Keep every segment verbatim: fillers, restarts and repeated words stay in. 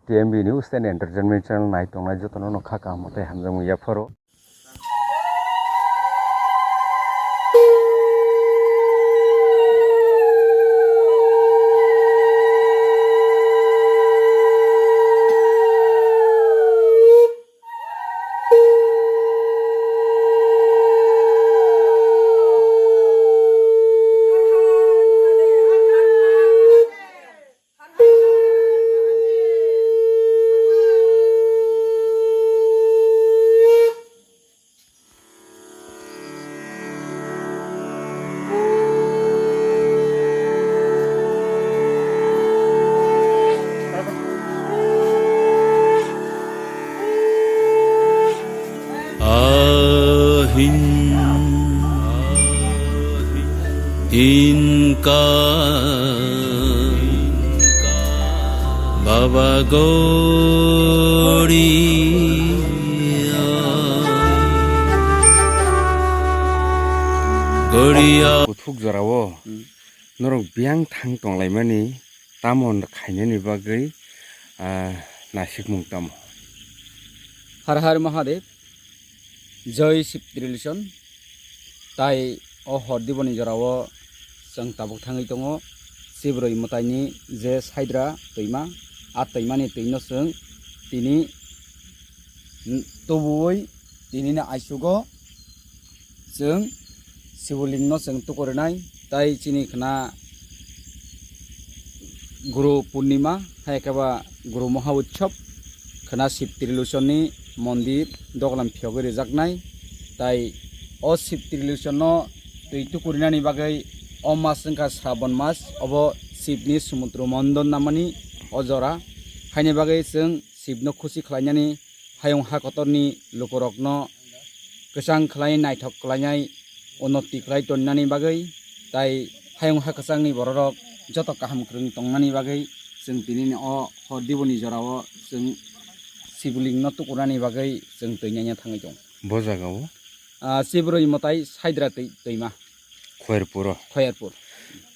T M B News and Entertainment Channel nai tongnai jotono no kha kaham tei hamjakmung yapharo. Ahin inka Baba Goria Goria. Kuthuk jorao Hmm. Norok biyang thang tonglaimani tamo khainani bagwi, ah, nasikmung tamo? Har Har Mahadev, Jai Shiv Trilochon, tai o hor diboni jorao chwng tabuk thangwi tongo, Shivroi mwtaini je saidra twima, a twimani twino chwng tini tubuwi tinini aisugo chwng Sibolingno chwng tukurinai, tai chini khna Guru Purnima, hai khe ba Guru Maha Utsav, khna Shiv Trilochonni mondir doglam phiyogwi rijaknai, tai o Shiv Trilochonno twi tukurinani bagwi o mas wngkha Srabon mas, obo Shivni sumudro mondon namani o jora, haini bagwi chwng Shivno khusi khlainani hayung ha kotorni lukurokno kwchang khlai naithok khlainai unnoti khlai tonnani bagwi, tai hayung ha kwchangni bororok joto kaham kwrwng tongnani bagwi chwng tinini o hor diboni jorao chwng Sibolingno tukunani bagwi chwng twi naina thangwi tongo. Bo jagao? Ah, Sivroi mwtai saidra twi-, twima. Khoyerpuro? Khoyerpur.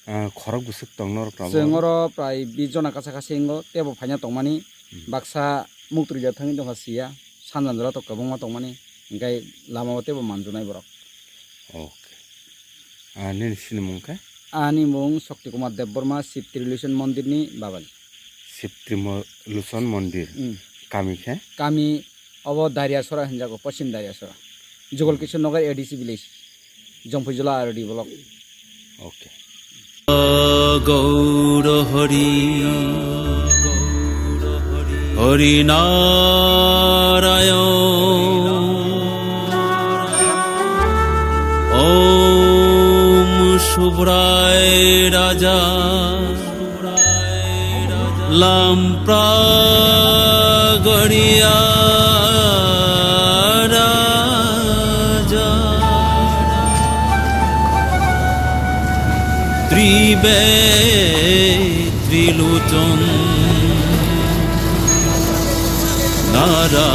Ah, khorok bwswk tong norok tamo? Chwng oro prai bis jona kasa kasi wngo, tebo phaina tongmani, hmm, baksa muktwi ja thangwi tongkha siya, sanjan jora to kwbangma tongmani, hwnkhe lama o tebo manjunai borok. Okay. Ah, nini sinimung khe? Ani mung Shakti Kumar Debbarma, Shiv Trilochon mondirni babani. Shiv Trilochon mondir. Hmm. Kami khe? Kami obo Dariasora hinjago, Poschim Dariasora. Jugol Kishore Nagar A D C village. Jompuijula R D block. Okay. Gaur Hari, Hari Narayan, Om Subrai Raja. Lampra Garia Raja Tribe Triluchon Nara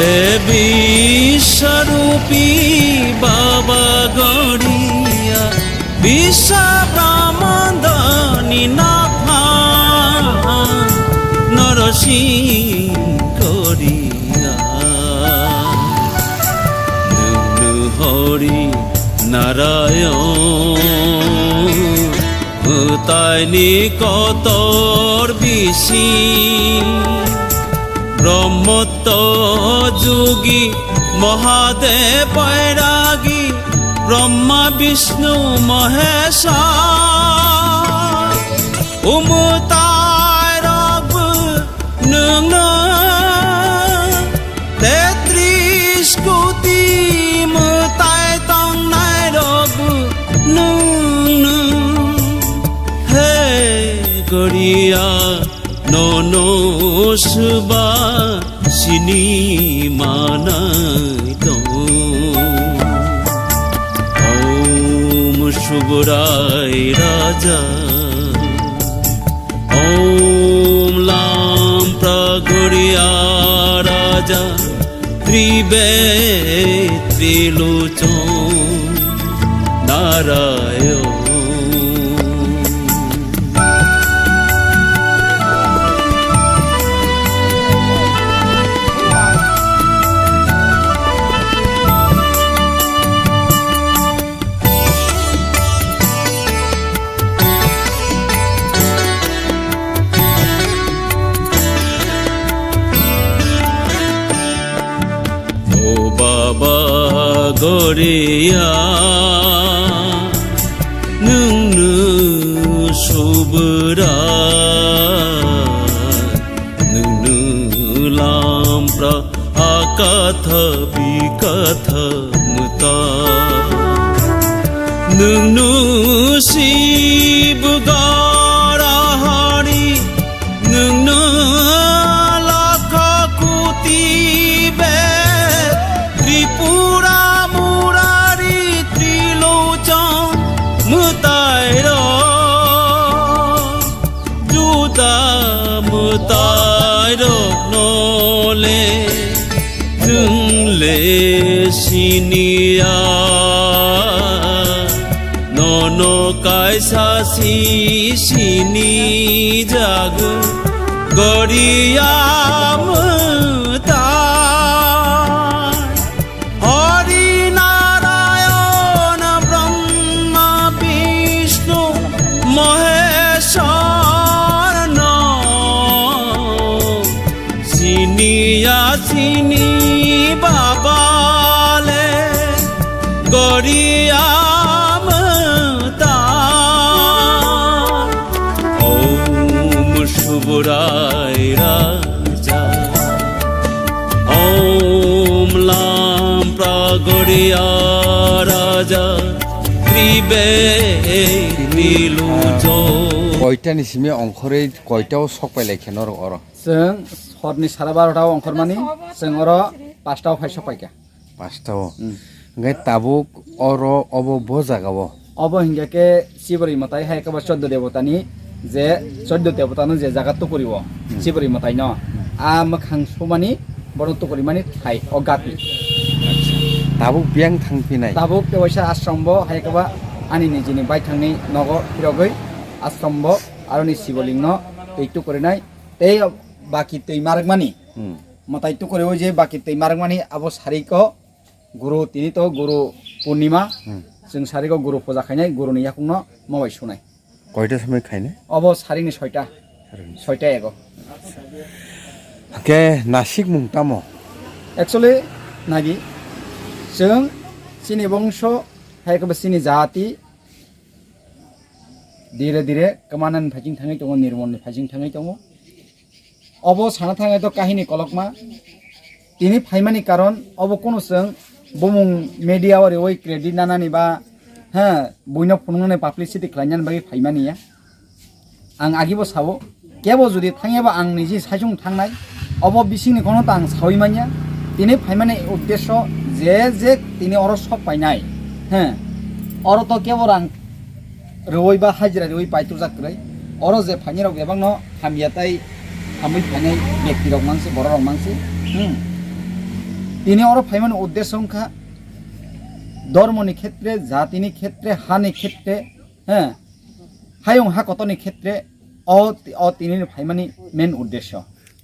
He Biswarupi Baba Garia, Biswa Brahmandani Natha, Narasing Garia. Nwng Hari Narayan, mwtaini kotor bisi, Brahmotto Jogi Mahadev Bairagi, Brahma Vishnu Maheswar, o mwtai rokbo nwngno, tetris koti mwtai tongnai rokbo nwngno. He Garia, nono swba sini manai tong. Om Subrai Raja, Om Lam Tribe trilochon Narayon. O Baba Goria, nwngno subrai, nwngno lampra, akatha bikatha mwtai. Nwngno Shiv Gora Hari, nwngno lakha koti be, Tripura Murari Trilochon mwtai ro. Juda mwtai rokno le, nwng le siniya, nono kaisa si sini jago, Goria mwtai. Hari Narayan Brahma Vishnu Maheshwar no, siniya sini Baba le, Goria mwtai. Om Subrai Raja, Om Lampra Goria Raja, Tribe Trilochon. Koitani simi ongkhorwi koitao sok pai lai khe norok oro? Chwng horni sara barota o ongkhormani, chwng oro pasta o phai sok pai kha. Pasta o. Hmm. Hingke tabuk oro obo bo jaga o? Obo hingke ke Sibori mwtai hai kebo choddo debota ni je choddo debota no je jaga tukuri o. Hmm. Sibori mwtai no. Hmm. A mwkhang sumani bono tukuri mani thai o gati. Tabuk biyang thang pinai? Tabuk te waisa ashram bo hai kebo ani nijini bai thangni nogo phirogwi ashram bo aroni Siboling no twi tukuri nai tei baki twi marak mani. Hmm. Mwtai tukuri o je baki twi marak mani abo sari ko Guru tini to Guru Purnima, hmm, chwng sari go Guru puja khainai, Guru ni yakung no mobai sunai. Koita somoi khainai? Obo saring ni soita. Saring ni. Soita ego. Ke nasik mung tamo? Actually, nagi, chwng chini bongso, hai kebo chini jati, dire dire kwmanan phaising thangwi tongo, nirmol ni phaising thangwi tongo. Obo sana thangwi to kahini kolokma. Tini phaimani karon obo kunu chwng bumung media o riwi credit nanani ba, ha, buino phunuknani publicity khlainani bagwi phaimani ya. Ang agibo sao, kebo jodi thangyaba ang niji saichung thangnai, obo bisingni kono ta ang sawi manya. Tini phaimani uddesho je je tini oro sok painai, he, oro to kebo rang rwui ba hajira rwui paitujak kwrwi, oro je phainai rok bebakno hamya tai hamwi phainai bekti rok mangsi, borok rok mangsi, hmm. Tini oro phaimani uddesho wngkha, dhormoni khetre, jatini khetre, hani khetre, he, hayung hakotoni khetre, o, o tini phaimani main uddesho.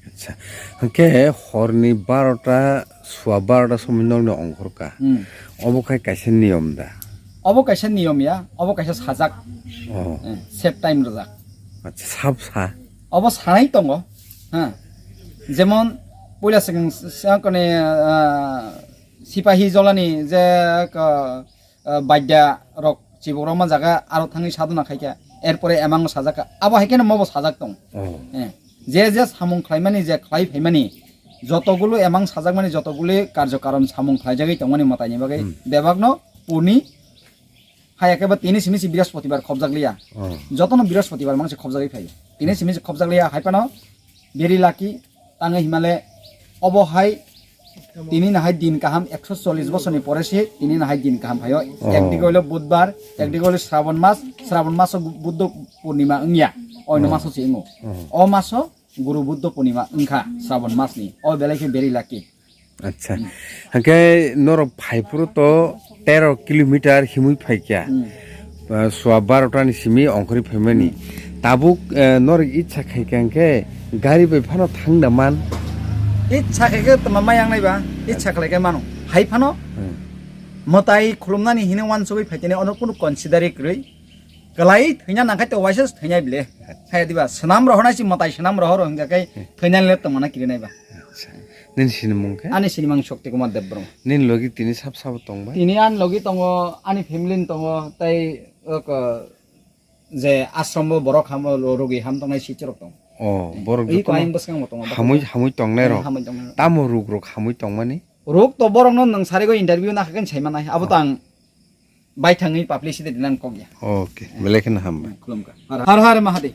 Acha, hwnkhe horni barota, sua barota somoi nokni ongkhorka. Hmm. Obo khai kaisa niyom da? Obo kaisa niyom ya, obo kaisa sajak. Oh. Eh, save time rwjak. Acha, sab sa? Obo sanai tongo. Ha. Jemon, puila swkang s-, s-, kone, ah, sipahi jolani je, ka, ah, baidya rok chibuk rok ma jaga aro thangwi sadhana khaikha, erpore emang sajak kha, abo hai kheno mobo sajak tong. Oh. Eh, je je samung khlaimani, je khlai phaimani, jotogulo emang sajakmani, jotogulo karjo karon samung khlaijagwi tongmani mwtaini bagwi, hmm, bebakno purni hai eke ba tini simi si Brihaspatibar khobjak liya. Oh. Jotono Brihaspatibar mangse khobjagwi phaio. Tini simi si khobjak liya hai phano very lucky. Tangwi himale obo hai tini nahai din kaham, ekso chollish bosorni pore se tini nahai din kaham phaio. Oh. Ekdige hoilo Budbar, ekdige hoilo Srabon mas, Srabon maso Buddho Purnima wngya, oino, oh, maso se wngo. Oh. O maso Guru Buddho Purnima wngkha Srabon masni, o belai khe very lucky. Acha. Hwnkhe norok phaiphuru to tero kilometer himwi phaikha. Hmm. Ah, sua barota ni simi ongkhorwi phaimani. Tabuk, eh, norok icha khaikha hwnkhe gari bai phano thangna man. Icha khaikhe tongma mayang naiba, icha khlaikhe mano. Hai phano Hmm. mwtai khulumnani hino wansugwi phaikhe ono kunu consider kwrwi. Kwlai thwina nangkhai to waisa thwinai bile. Hai diba swnam rohornai si mwtai swnam rohoro hwnkha khe thwinani le tongmana kirinai ba. Acha. Nini sinimung khe? Ani sinimung Shakti Kumar Debbarma. Nini logi tini sab sabo tongbai? Tini ani logi tongo, ani family ni tongo, tai, ok, je ashram o borok ham, rogi ham tongnai sichorok tongo. Oh, borok Ei jotono ko ayang bwskango tongo, hamui, hamui tongnai rok? Hamui tongnai rok. Tamo ruk rok hamui tongmani? Ruk to borok no nwng sarigo interview na hakan sai manai. Abo to ang bai thangwi publicity dinang kok ya. Okay, belai kheno hambai. Khulumkha. Har har Mahadev.